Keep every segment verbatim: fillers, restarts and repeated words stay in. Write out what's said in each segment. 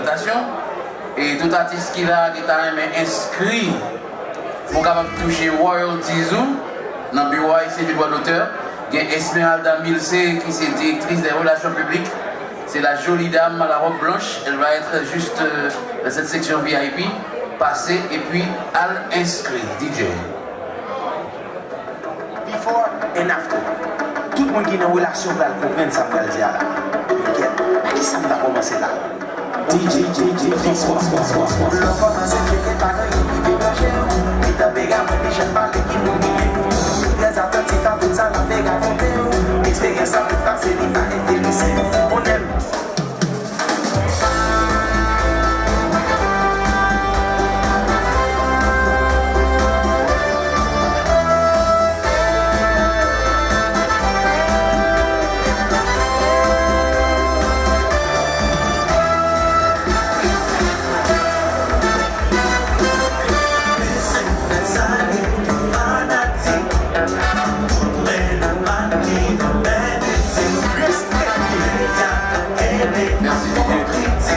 Felisitasyon. E tout atis ki la ki ta renmen enskri pou w kapab touche royalties ou nan Biwo Ayisyen di Dwa Dotè, gen Esmeralda Milcé ki se direktris dè relasyon piblik. C'est la jolie dame à la robe blanche. Elle va être juste euh, dans cette section V I P. Passez et puis al inscrit. D J. Before and after. Tout moun ki nan relasyon pral konprann sa m pral di a la. Men kèt, pa kisa m ta kòmanse la? D J, D J, D J, François, François, François. Lè w kòmanse tcheke pa gen anyen ki deplonje w. Li tanperamant, li jan pale ki moun li ye. Trè atantif a tout sa l ap rakonte w. Eksperyans sa pou pase li pa enterese w. On aime. Merci, D J.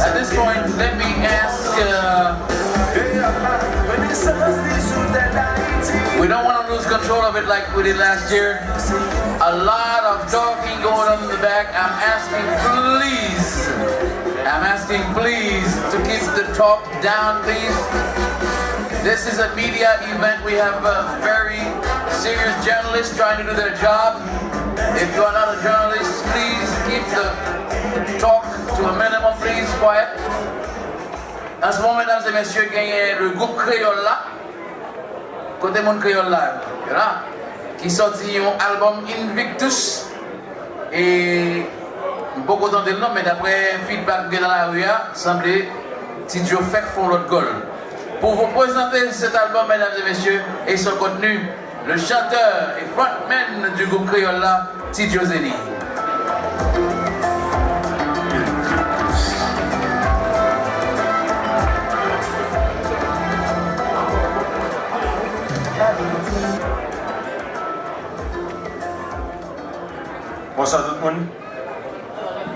At this point, let me ask, uh, we don't want to lose control of it like we did last year. A lot of talking going on in the back. I'm asking, please, I'm asking, please, to keep the talk down, please. This is a media event. We have a very serious journalist trying to do their job. If you are not a journalist, please keep the talk to a minimum, please. Quiet. An se moman, medam e mesye, genyen le gwoup Kreyòl la. Kote moun Kreyòl la? Yo la. Ki sòti yon albòm Invictus. E m poko tande l non, men daprè feedback m gen nan lari a, sanble Ti Djo fèk fè yon lòt gòl. Pour vous présenter cet album, mesdames et messieurs, et son contenu, le chanteur et frontman du groupe Kreyòl la, Ti Djo Zeni. Bonswa tout moun.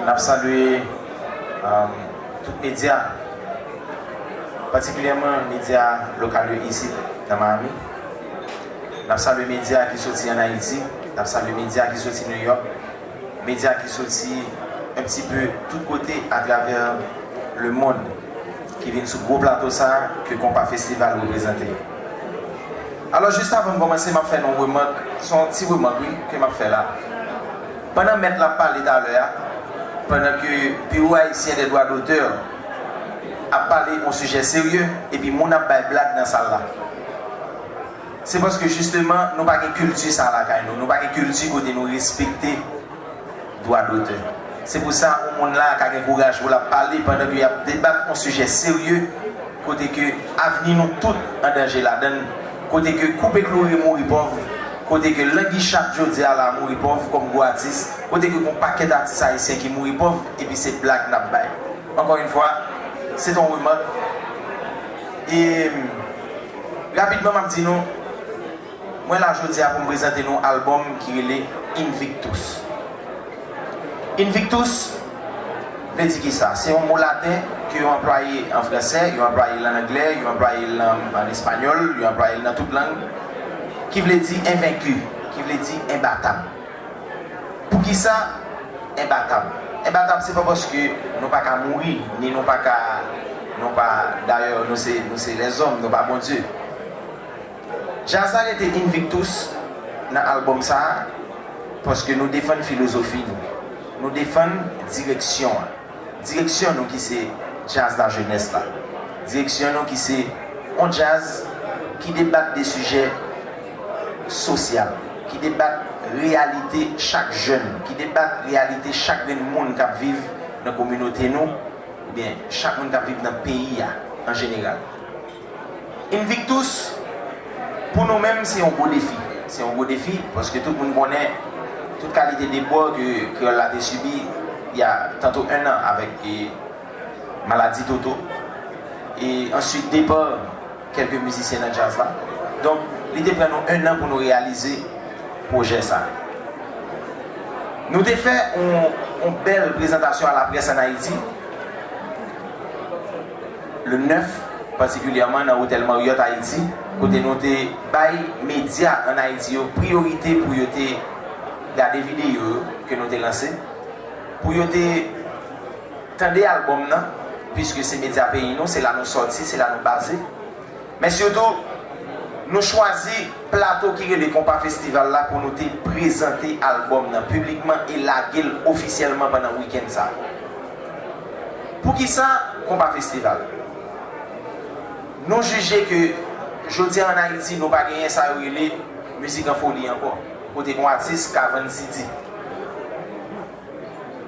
N ap salye, um, tout medya, patikilyèman medya lokal yo isit nan Miami. N ap salye medya ki soti ann Ayiti, n ap salye medya ki soti New York, medya ki soti un petit peu tout kote atravè lemonn ki vin sou gwo plato sa a ke Konpa Festival reprezante. Alò, jis avan m kòmanse, m ap fè nou remak, se yon ti remak, wi, ke m ap fè la. Pandan mèt la ap pale talè a, pandan ke Biwo Ayisyen dè Dwa Dotè ap pale yon sijè serye, epi moun ap bay blag nan sal la, se paske jisteman nou pa gen kilti sa lakay nou, nou pa gen kilti kote nou respekte dwa dotè. Se pou sa, yon moun la ka gen kouraj pou l ap pale pandan ke y ap debat yon sijè serye, kote ke avni nou tout an danje ladan l, kote ke Koupe Kloure mouri pòv, kote ke Langi Chat jodi a la mouri pòv kòm gwo atis, kote ke gon pakèt atis ayisyen ki mouri pòv, epi se blag n ap bay. Ankò yon fwa, se t on remak. E, rapidman, m ap di nou, mwen la jodi a pou m prezante nou albòm ki rele Invictus. Invictus vle di kisa? Se yon mo laten ke yo anplwaye an fransè, yo anplwaye l an anglè, yo anplwaye l an, an espanyòl, yo anplwaye l nan tout lang, ki vle di envenki, ki vle di enbatab. Poukisa enbatab? Enbatab, se pa paske nou pa ka mouri, ni nou pa ka, nou pa, dayè, nou se, nou se lèzòm, nou pa Bondye. Djaz la rete Invictus nan albòm sa a, paske nou defann filozofi nou. Nou defann direksyon an. Direksyon nou ki se djaz lajenès la. Direksyon nou ki se on djaz ki debat de sijè sosyal, ki debat reyalite chak jèn, ki debat reyalite chak grenn moun k ap viv nan kominote nou, oubyen chak moun k ap viv nan peyi a an jeneral. Invictus, pou nou menm, se yon gwo defi. Se yon gwo defi, paske tout moun konnen tout kalite debò ke Kreyòl la te sibi, il y a tanto un an avèk, e, maladi Toto, e answit depa kèlke mizisyen nan djaz la. Donk, li te pran nou un an pou nou reyalize pwojè sa. Nou te fè yon, yon bèl prezantasyon a laprès ann Ayiti, le nèf patikilyèman nan Otèl Marriott Ayiti, kote nou te bay medya ann Ayiti yo priyorite pou yo te gade videyo yo ke nou te lanse, pou yo te tande albòm nan, piske se medya peyi nou, se la nou sòti, se la nou baze. Men sitou, nou chwazi plato ki rele Konpa Festival la pou nou te prezante albòm nan piblikman e lage l ofisyèlman pandan wikenn sa a. Poukisa Konpa Festival? Nou jije ke jodi a ann Ayiti, nou pa genyen sa yo rele mizik an foli ankò, kote yon atis ka vann C D.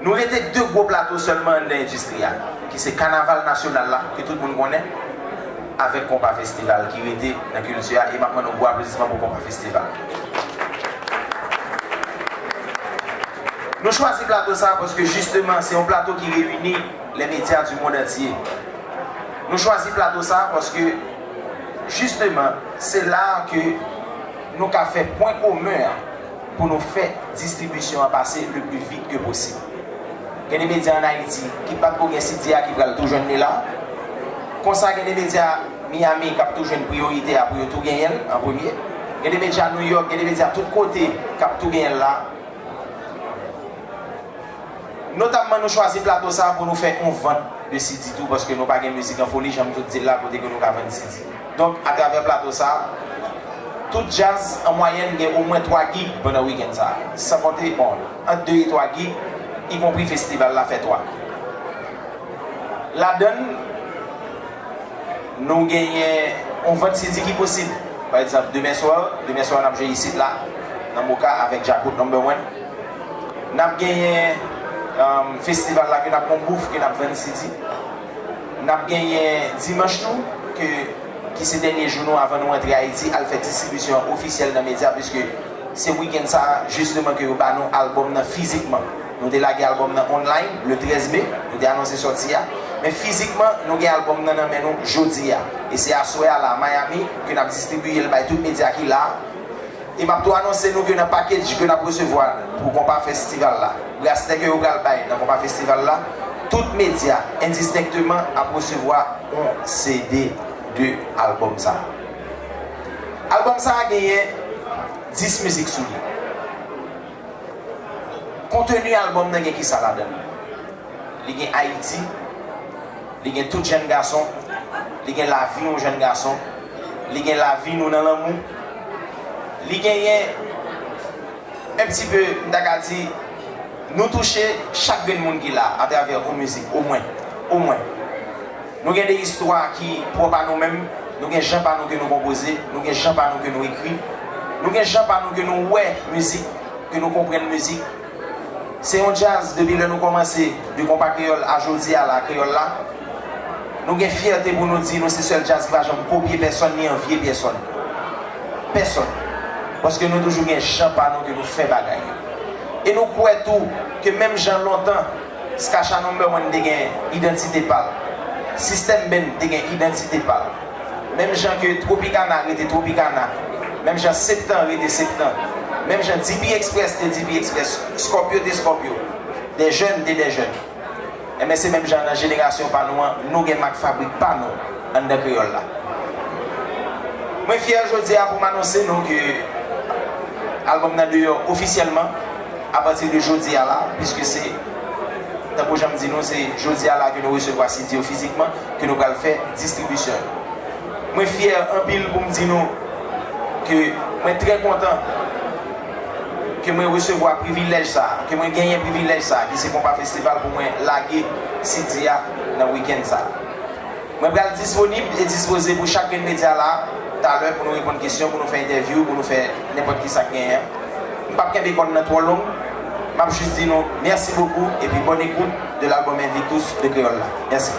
Nou rete de gwo plato sèlman anndan endistri a, ki se Kanaval Nasyonal la, ke tout moun konnen, avèk Konpa Festival ki rete nan kilti a, e m ap mande yon gwo aplodisman pou Konpa Festival. Nou chwazi plato sa a paske jisteman se yon plato ki reyini les médias du monde entier. Nou chwazi plato sa a paske jisteman se la a ke nou ka fè pwen komen an pou nou fè distribisyon an pase le pli vit ke posib. Gen de medya ann Ayiti ki pa t ko gen C D a ki pral tou jwenn li la. Konsa gen de medya Miami k ap tou jwenn priyorite a pou yo tou genyen l an premye. Gen de medya New York, gen de medya tout kote k ap tou genyen l la. Notamman nou chwazi plato sa a pou nou fè yon vant de C D tou, paske nou pa gen mizik an foli, jan m sot di l la, kote ke nou ka vann C D. Donk, atravè plato sa a, tout djaz, an mwayèn, gen omwen twa gig pandan wikenn sa a. San konte, bon, ant de e twa gig, ikonpri festival la fè twa. Ladan l, nou genyen yon vant C D ki posib. Pa egzanp, demen swa, demen swa n ap jwe isit la, nan Moka avèk Djakout Number One. N ap genyen, um, festival la ke n ap pran bouf, ke n ap vann C D. N ap genyen dimanch tou, ke, ki se dènye jou nou avan nou antre Ayiti, al fè distribisyon an ofisyèl nan medya, piske se wikenn sa a, jisteman, ke yo ba nou albòm nan fizikman. Nou te lage albòm nan online, le trèz me, nou te anonse sòti a. Men fizikman, nou gen albòm nan nan men nou jodi a. E se aswè a la, Miami, ke n ap distribiye l bay tout medya ki la a. E m ap tou anonse nou ke nan package ke n ap resevwa pou Konpa Festival la, brasle ke yo pral bay nan Konpa Festival la, tout medya, endistenkteman, ap resevwa yon C D de albòm sa a. Albòm sa a genyen dis mizik sou li. Konteni albòm nan gen kisa ladan l? Li gen Ayiti, li gen tout jèn gason, li gen lavi yon jèn gason, li gen lavi nou nan lanmou, li genyen un petit peu, m ta ka di, nou touche chak grenn moun ki la atravè yon mizik, omwen, omwen. Nou gen de istwa ki pwòp a nou menm, nou gen jan pa nou ke nou konpoze, nou gen jan pa nou ke nou ekri, nou gen jan pa nou ke nou wè mizik, ke nou konprann mizik. Se yon djaz, depi lè nou kòmanse, de konpa kreyòl a jodi a la, kreyòl la, nou gen fyète pou nou di nou se sèl djaz ki pa janm kopye pèsonn ni anvye pèsonn. Pèsonn. Paske nou toujou gen jan pa nou ke nou fè bagay yo. E nou kwè tou ke menm jan lontan, Skacha Number One te gen idantite pa l, System Band te gen idantite pa l. Menm jan ke Tropicana rete Tropicana, menm jan Septan rete Septan, menm jan D P Express te D P Express, Scorpio te Scorpio, des jeunes te des jeunes. Enben, se menm jan nan jenerasyon pa nou an, nou gen mak fabrik pa nou anndan kreyòl la. Mwen fyè jodi a pou m anonse nou ke albòm nan deyò ofisyèlman apati de jodi a la, piske se, tankou jan m di nou, se jodi a la ke nou resevwa C D yo fizikman, ke nou pral fè distribisyon yo. Mwen fyè anpil pou m di nou ke mwen trè kontan ke mwen resevwa privilèj sa a, ke mwen genyen privilèj sa a, ki se Konpa Festival pou mwen lage C D a nan wikenn sa a. Mwen pral disponib e dispoze pou chak grenn medya la, talè pou nou reponn kesyon, pou nou fè entèvyou, pou nou fè nenpòt ki sa k genyen. M p ap kenbe kòn nan twò long. M ap jis di nou mèsi bokou epi bonne écoute de l'album Invictus de Kreyòl la. Mèsi.